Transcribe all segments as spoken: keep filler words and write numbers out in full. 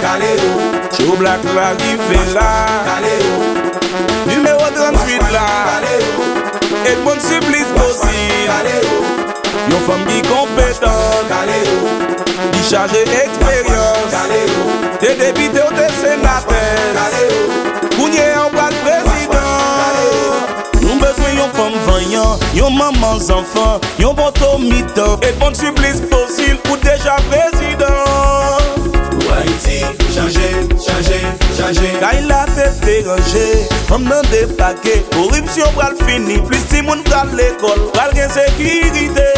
Kale yo. Joe Black la rive la. Kale yo. Nimewo tranntuit la. Kale yo. Edmonde Supplice Beauzile. Kale yo. Yon fanm ki konpetan. Kale yo. Li chaje eksperyans. Kale yo. Te depite ou te senatè. Kale yo. Kounye a ou pral prezidan. Kale yo. Nou bezwen yon fanm vanyan, yon manman zanfan, yon bon to mitan. Edmonde Supplice Beauzile, ou deja prezidan. Pou Ayiti chanje, chanje, chanje. Kay la tèt deranje, fanm nan debake, koripsyon pral fini, plis timoun pral lekòl, pral gen sekirite.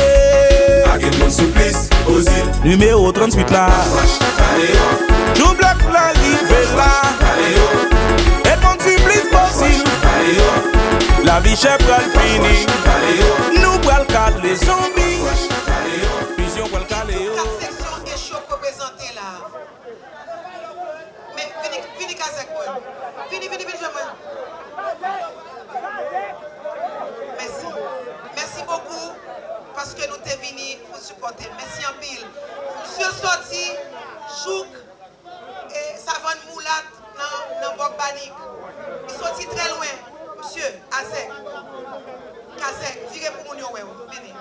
Ak Edmonde Supplice Beauzile. Nimewo tranntuit la. Mache kale yo. Joe Black la rive la. Mache kale yo. Edmonde Supplice Beauzile. Mache kale yo. Lavi chè pral fini. Mache kale yo. Nou pral kale zonbi. Mache kale yo. Vizyon pral kale yo. Kat seksyon Echo k reprezante la. Men, vini, vini kazèk mwen. Vini, vini, vini jwenn mwen. Mèsi. Mèsi bokou paske nou te vini pou sipòte l. Mèsi anpil. Misye soti jouk, e, Savann Moulat nan, nan Bòk Banik. Li soti trè lwen. Misye, Azèk. Kazèk, vire pou moun yo wè w. Vini.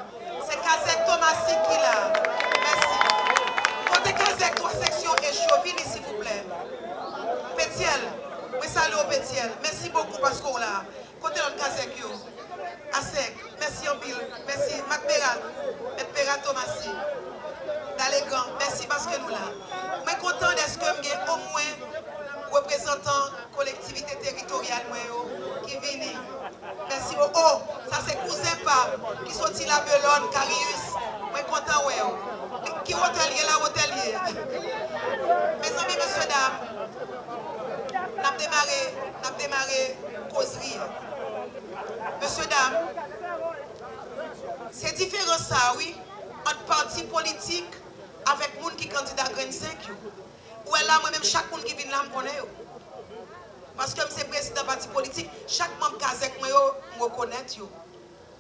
Se Kazèk Thomasy ki la. Mèsi. Kote Kazèk twa seksyon Echo? Vini, silvouplè. Petyèl, mwen salye w, Petyèl. Mèsi bokou paske w la. Kote lòt Kazèk yo? Asèk, mèsi anpil. Mèsi. Mak Perat, Mèt Perat Thomasy, Dalegan, mèsi paske nou la. Mwen kontan dèske m gen omwen reprezantan kolektivite teritoryal mwen yo ki vini. Mèsi. O, o, sa se kouzen pa m ki soti Labelòn, Karius. Mwen kontan wè w. Ki wotè l ye la, wotè l ye? Mezanmi, mesye dam, n ap demare, n ap demare kozri a. Mesye dam, se diferans sa a, wi, ant pati politik avèk moun ki kandida grenn senk yo. Ou wè la, mwen menm, chak moun ki vin la, m konnen yo. Paske m se prezidan pati politik, chak manm kazèk mwen yo, m rekonèt yo.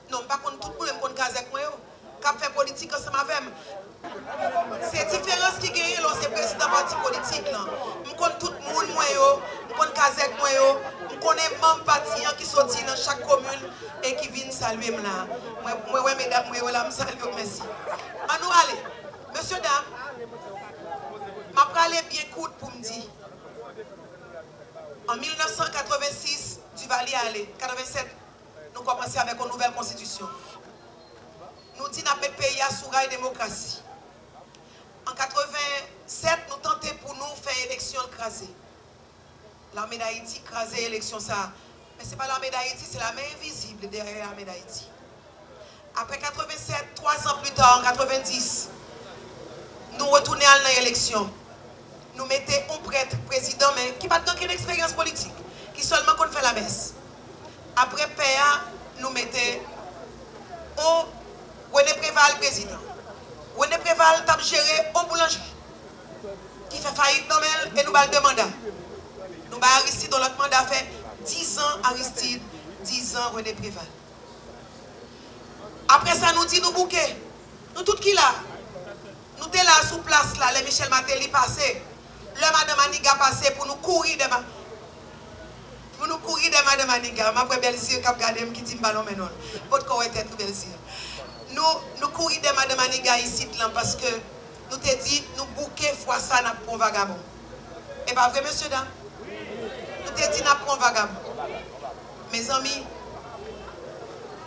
Non, m pa konn tout moun, men m konn kazèk mwen yo, k ap fè politik ansanm avè m. Se diferans ki genyen lè w se prezidan pati politik lan. M konn tout moun mwen yo, m konn kazèk mwen yo, m konnen manm pati an ki soti nan chak komin e ki vin salye m la. Mwen, mwen wè medam mwen yo la, m salye yo, mèsi. Ann nou ale. Mesye dam, m ap prale byen kout pou m di. An mil nèf san katrevensis, Duvalier ale, katrevennsèt, nou kòmanse avèk yon nouvèl konstitisyon. Nou di n ap met peyi a sou ray demokrasi. An katrevennsèt, nou tante pou nou fè eleksyon, l kraze. Lame Dayiti kraze eleksyon sa a. Men se pa Lame Dayiti, se lame envizib dèyè Lame Dayiti. Apre katrevennsèt, twa zan pli ta, an katrevendis, nou retounen al nan eleksyon. Nou mete yon prèt prezidan, men ki pa t gen okenn eksperyans politik, ki sèlman konn fè lamès. Apre pè a, nou mete yon René Préval prezidan. René Préval t ap jere yon boulanjri ki fè fayit nan men l e nou ba l de manda. Nou bay Aristide yon lòt manda, fè dizan Aristide, dizan René Préval. Apre sa, nou di nou bouke. Nou tout ki la. Nou te la sou plas la, lè Michel Martelly pase, lè madan Maniga pase pou nou kouri dè ma-, pou nou kouri dè madan Maniga. M ap wè Bèlzir k ap gade m ki di m pa lonmen non l. Potko wè tèt ou, Bèlzir. Nou, nou kouri dè madan Maniga isit lan paske nou te di nou bouke fwa sa n ap pran vagabon. E pa vre, mesye dam? Nou te di n ap pran vagabon. Mezanmi,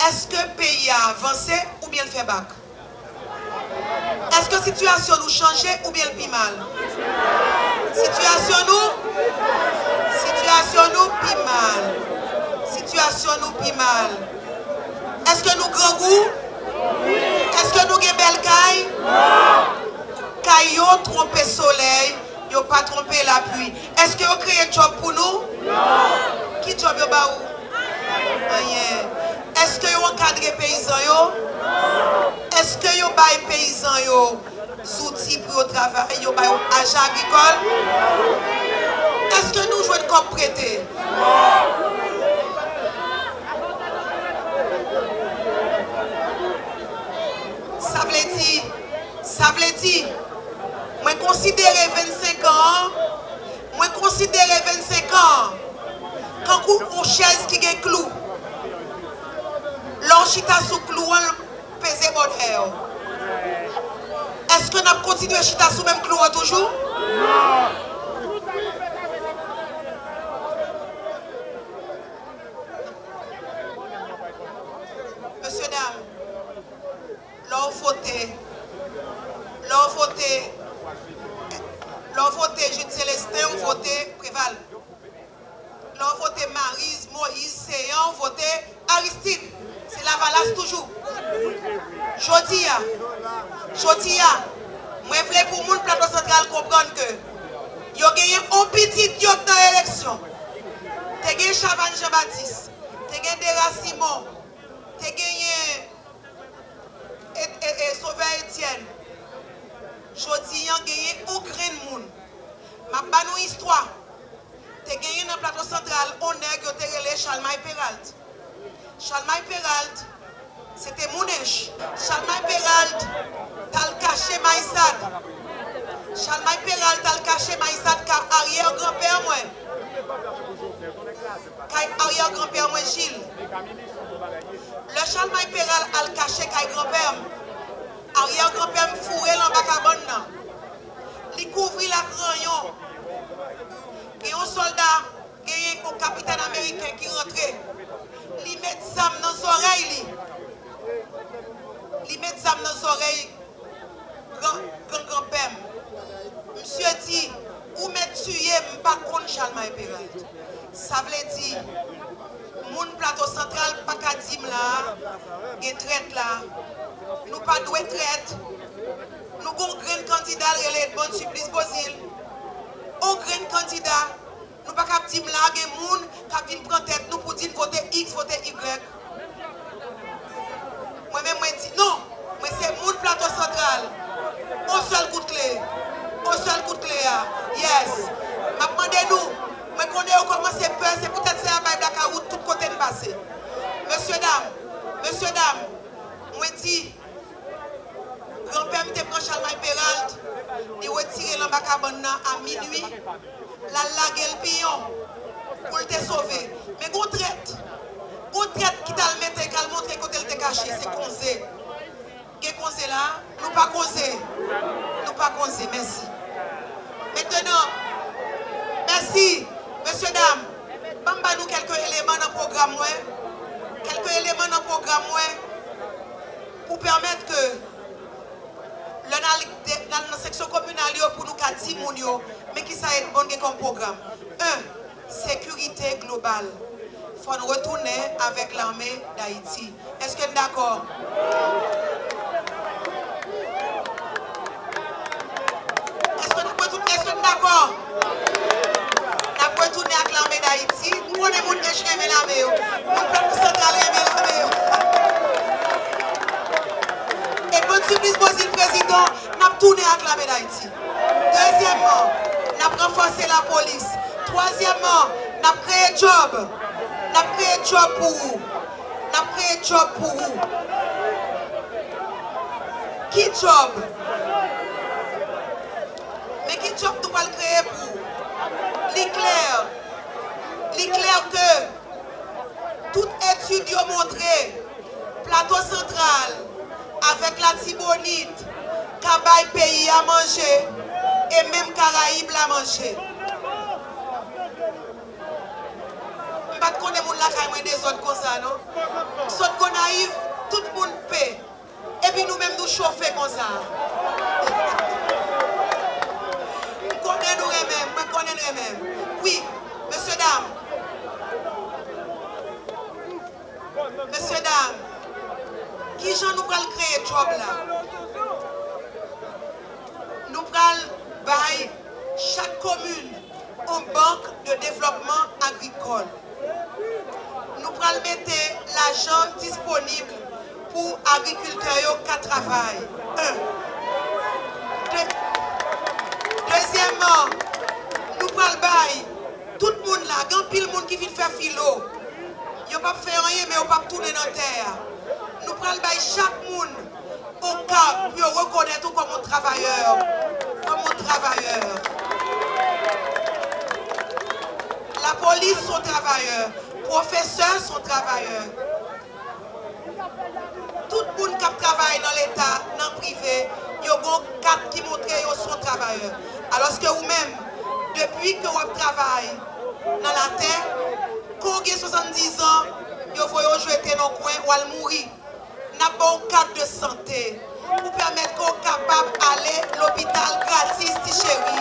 èske peyi a avanse oubyen l fè bak? Èske sitiyasyon nou chanje oubyen l pi mal? Sitiyasyon nou, sitiyasyon nou pi mal. Sitiyasyon nou pi mal. Èske nou grangou? Èske nou gen bèl kay? Kay yo twonpe solèy, yo pa twonpe lapli. Èske yo kreye djòb pou nou? Non. Ki djòb yo ba ou? Anyen. Èske yo ankadre peyizan yo? Non. Èske yo bay peyizan yo zouti pou yo travay, yo ba yo ajan agrikòl? Èske nou jwenn kòb prete? Non. Sa vle di, sa vle di, mwen konsidere vennsenk an an Yon chèz ki gen klou. Lè w chita sou klou an, l peze bò dèyè w. Èske n ap kontinye chita sou menm klou an toujou? Mesye dam, lè w vote, lè w vote, lè w vote Jude Célestin, w vote Préval. Lè w vote Mariz, Moyiz, Seyan, w vote Aristid. Se Lavalas toujou. Jodi a, jodi a, mwen vle pou moun Plato Santral konprann ke yo genyen on pitit yo k nan eleksyon. Te gen Chavannes Jean Baptiste, te gen Dera Simon, te genyen e, e, e, Sovè Etyèn. Jodi a, genyen on grenn moun. M ap ba nou istwa. Te genyen nan Plato Santral on nèg yo te rele Chalmay Peralt. Chalmay Peralt, se te moun Ench. Chalmay Peralt t al kache Mayisad. Chalmay Peralt t al kache Mayisad kay aryè granpè mwen. Kay aryè granpè mwen Jil. Lè Chalmay Peralt al kache kay granpè m, aryè granpè m foure l anba kabann nan. Li kouvri l ak ranyon. Gen yon sòlda, gen yon kapitèn ameriken ki rantre. Li met zam nan zòrèy li. Li met zam nan zòrèy gran, gran granpè m. Misye di, ou mèt tiye m, m pa konn Chalmay Peralt. Sa vle di, moun Plato Santral pa ka di m la a, gen trèt la. Nou pa dwe trèt. Nou gon grenn kandida l rele Edmonde Supplice Beauzile. On grenn kandida. Nou pa ka ap di m la a, gen moun k ap vin pran tèt nou pou di n vote X, vote Y. Mwen menm, mwen di non. Mwen se moun Plato Santral. On sèl kout kle. On sèl kout kle a. Yes. M ap mande nou. Mwen konnen yo kòmanse pè, se poutèt sa y ap bay blakawout tout kote n pase. Mesye dam, mesye dam, mwen di, granpè m te pran Chalmay Peralt, li retire l anba kabann nan a minui, l al lage l Piyon pou l te sove. Men gon trèt, gon trèt ki t al mete, k al montre kote l te kache, se Konze. Gen Konze la? Nou pa Konze. Nou pa Konze. Mèsi. Mentenan, mèsi, mesye dam. Ban m ba nou kèlke eleman nan pwogram mwen. Kèlke eleman nan pwogram mwen pou pèmèt ke lè n al de-, n al nan seksyon kominal yo pou nou ka di moun yo, men kisa Edmonde gen kòm pwogram. En, sekirite global. Fò n retounen avèk lame Dayiti. Èske n dakò? Èske n ap retou-, èske n dakò? N ap retounen ak lame Dayiti. M konnen moun Ench renmen lame yo. Moun Plato Santral renmen lame yo. Edmonde Supplice Beauzile prezidan, n ap tounen ak lame Dayiti. Dezyèmman, n ap ranfòse lapolis. Twazyèmman, n ap kreye djòb. N ap kreye djòb pou ou. N ap kreye djòb pou ou. Ki djòb? Men ki djòb nou pral kreye pou ou? Li klè. Li klè ke tout etid yo montre Plato Santral avèk Latibonit ka bay peyi a manje e menm Karayib la manje. M pa t konnen moun lakay mwen dezòd konsa, non. M sot Gonayiv, tout moun pe. Epi nou menm nou chofe konsa. M konnen nou renmen m, mwen konnen n renmen m. Wi, mesye dam. Mesye dam, kijan nou pral kreye djòb la? Nou pral bay chak komin yon bank de devlòpman agrikòl. Nou pral mete lajan disponib pou agrikiltè yo ka travay. En. De-, dezyèmman, nou pral bay tout moun la, gen anpil moun ki vin fè filo. Yo p ap fè anyen, men yo p ap tounen nan tè a. Nou pral bay chak moun yon kat pou yo rekonèt ou kòm yon travayè. Kòm yon travayè. Lapolis se yon travayè. Pwofesè se yon travayè. Tout moun k ap travay nan Leta, nan prive, yo gen yon kat ki montre yo se yon travayè. Alòske ou menm, depi ke w ap travay nan latè, kan w gen swasanndiz an, yo voye w jete nan yon kwen, w al mouri. N ap ba w kat de sante pou pèmèt ke w kapab ale lopital gratis, ti cheri.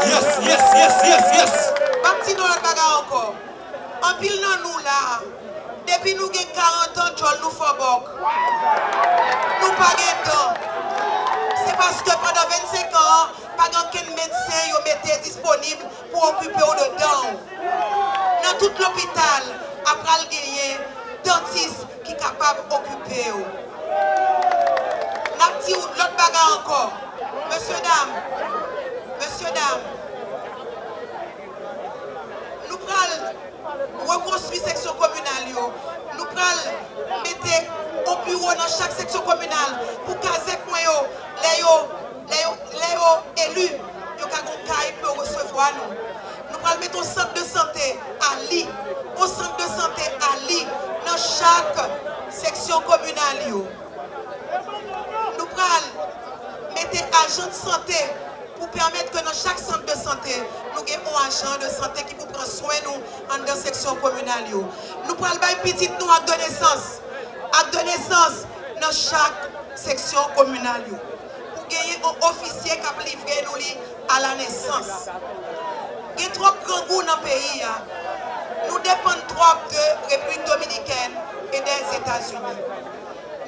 Yes, yes, yes, yes, yes. M ap di nou lòt bagay ankò. Anpil nan nou la, depi nou gen karant an, djòl nou fòbòk. Nou pa gen dan. Se paske pandan vennsenk an, pa gen okenn medsen yo mete disponib pou okipe w de dan w. Nan tout lopital, ap pral genyen dantis ki kapab okipe w. N ap di w lòt bagay ankò. Mesye dam, mesye dam, nou pral rekonstwi seksyon kominal yo. Nou pral mete yon biwo nan chak seksyon kominal pou kazèk mwen yo, lè yo, lè yo, lè yo eli, yo ka gen yon kay pou yo resevwa nou. Nou pral mete yon sant de sante a li, yon sant de sante a li nan chak seksyon kominal yo. Nou pral mete ajan de sante pou pèmèt ke nan chak sant de sante, nou gen yon ajan de sante ki pou pran swen nou anndan seksyon kominal yo. Nou pral bay pitit nou ak de nesans, ak de nesans nan chak seksyon kominal yo. Pou genyen yon ofisye k ap livre nou li a la nesans. Gen twòp grangou nan peyi a. Nou depann twòp de Repiblik Dominikèn e dè Etazini.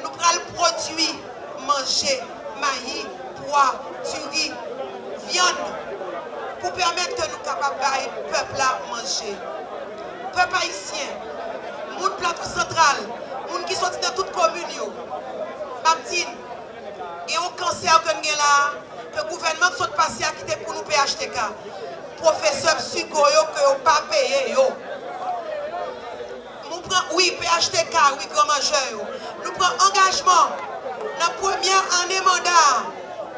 Nou pral pwodui manje, mayi, pwa, diri, vyann, pou pèmèt ke nou kapab bay pèp la manje. Pèp ayisyen, moun Plato Santral, moun ki soti nan tout komin yo, m ap di n, gen yon kansè ke n gen la a, ke gouvènman k sot pase a kite pou nou P H T K. Pwofesè psiko yo ke yo pa peye yo. Nou pran, wi, P H T K, wi, gran majè yo. Nou pran angajman, nan premyè ane manda a,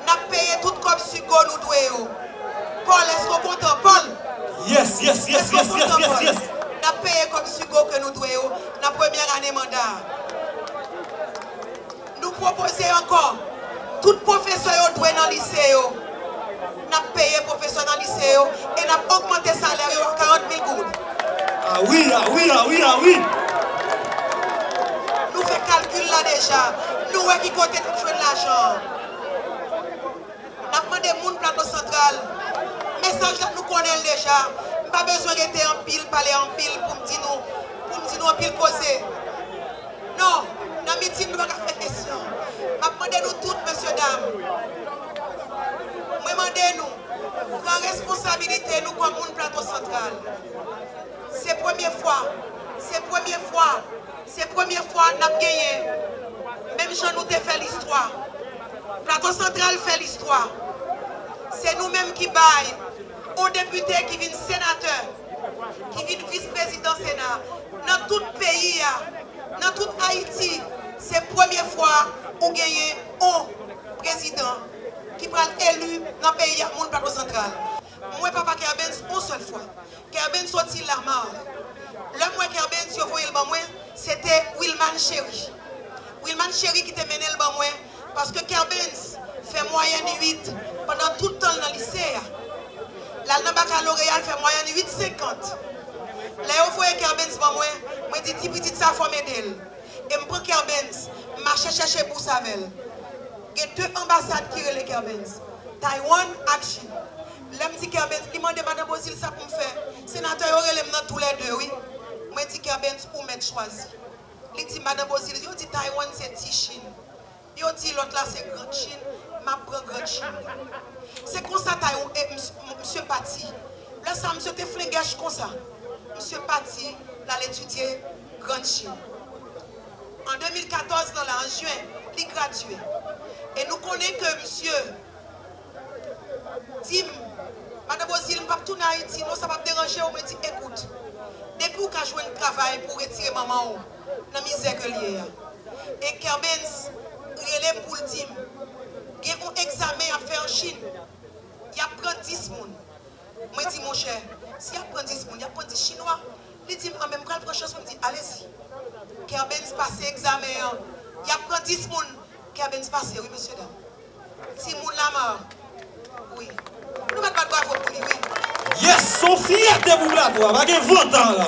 n ap peye tout kòb sigo nou dwe yo. Paul, èske w kontan, Paul? Yes, yes, yes, yes, yes, yes, yes. N ap peye kòb sigo ke nou dwe yo nan premyè ane manda a. Nou pwopoze ankò, tout pwofesè yo dwe nan lise yo. N ap peye pwofesè nan lise yo e n ap ogmante salè yo a karant mil goud. Ah wi, ah wi, ah wi, ah wi. Nou fè kalkil la deja. Nou wè ki kote n ap jwenn lajan an. N ap mande moun Plato Santral. Mesaj la, nou konnen l deja. M pa bezwen rete anpil, pale anpil pou m di nou, pou m di nou anpil koze. Non, nan mitin nou pa ka fè kesyon. M ap mande nou tout, mesye dam, mwen mande nou, pran responsabilite nou kòm moun Plato Santral. Se premye fwa, se premye fwa, se premye fwa n ap genyen, menm jan nou te fè listwa. Plato Santral fè listwa. Se nou menm ki bay yon depite ki vin senatè, ki vin vis prezidan Sena nan tout peyi a, nan tout Ayiti. Se premye fwa ou genyen yon prezidan ki pral eli nan peyi a, moun Plato Santral. M wè papa Kervens yon sèl fwa. Kervens soti Lamar. Lè m wè Kervens, yo voye l ban mwen, se te Wilman Chéry. Wilman Chéry ki te mennen l ban mwen, paske Kervens fè mwayèn uit pandan tout tan l nan lise a. L al nan bakaloreya, l fè mwayèn uit senkant. Lè yo voye Kervens ban mwen, mwen di, "Ti pitit sa, fò m ede l." E m pran Kervens, m mache chèche bous avè l. Gen de anbasad ki rele Kervens, Taiwan ak Chin. Lè m di Kervens, li mande, "Madan Bozil, sa pou m fè?" Senatè yo rele m nan toulède, wi. Mwen di, "Kervens, ou mèt chwazi." Li di, "Madan Bozil, yo di Taiwan se ti Chin. Yo di lòt la se Grann Chin, m ap pran Grann Chin." Se konsa Taiwan, e, ms-, m-, misye pati. Lè sa, misye te flengèch konsa. Misye pati, l al etidye Grann Chin. An de mil katòz lan la, an jen, li gradye. E nou konnen ke misye di m, "Madan Bozil, m p ap tounen Ayiti non, sa p ap deranje w?" Mwen di, "Ekout, depi w ka jwenn travay pou w retire manman w nan mizè ke l ye a." E Kervens rele m pou l di m, "Gen yon egzamen y ap fè an Chin. Y ap pran dis moun. Mwen di, monchè, si y ap pran dis moun, y ap pran dis chinwa. Li di m, an, men m pral pran chans mwen, m di, alezi. Kervens pase egzamen an. Y ap pran dis moun. Kervens pase, wi, mesye dam. Timoun Lamar. Wi. Nou mèt bat bravo pou li, wi. Yes, se yon fyète pou plato a. Pa gen vantan la.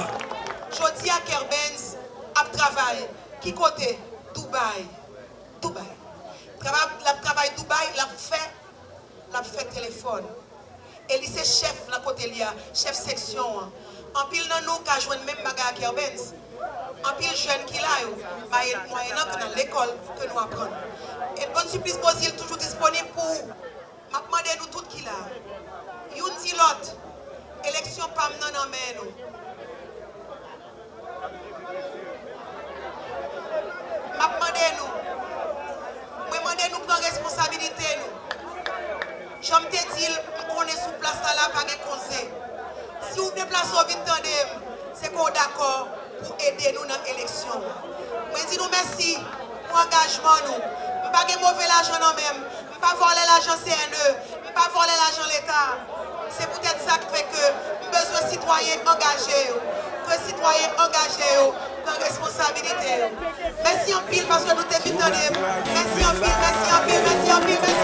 Jodi a, Kervens ap travay. Ki kote? Dubai. Dubai. Trava-, l ap travay Dubai, l ap fè, l ap fè telefòn. E li se chèf nan kote li a, chèf seksyon an. Anpil nan nou ka jwenn menm bagay ak Kervens. Anpil jèn ki la yo, pa gen mwayen nan ke nan lekòl ke nou aprann. E Bonne Supplice Beauzile toujou disponib pou ou. M ap mande nou tout ki la, youn di lòt, eleksyon pa m nan nan men nou. M ap mande nou, mwen mande nou pran responsabilite nou. Jan m te di l, m konnen sou plas la, la pa gen koze. Si w deplase w vin tande m, se ke w dakò pou ede nou nan eleksyon an. Mwen di nou mèsi pou angajman nou. M pa gen move lajan nan men m. M pa vòlè lajan C N E. M pa vòlè lajan Leta. Se poutèt sa k fè ke m bezwen sitwayen angaje yo. Ke sitwayen angaje yo pran responsabilite yo. Mèsi anpil paske nou te vin tande m. Mèsi anpil, mèsi anpil, mèsi anpil, mèsi.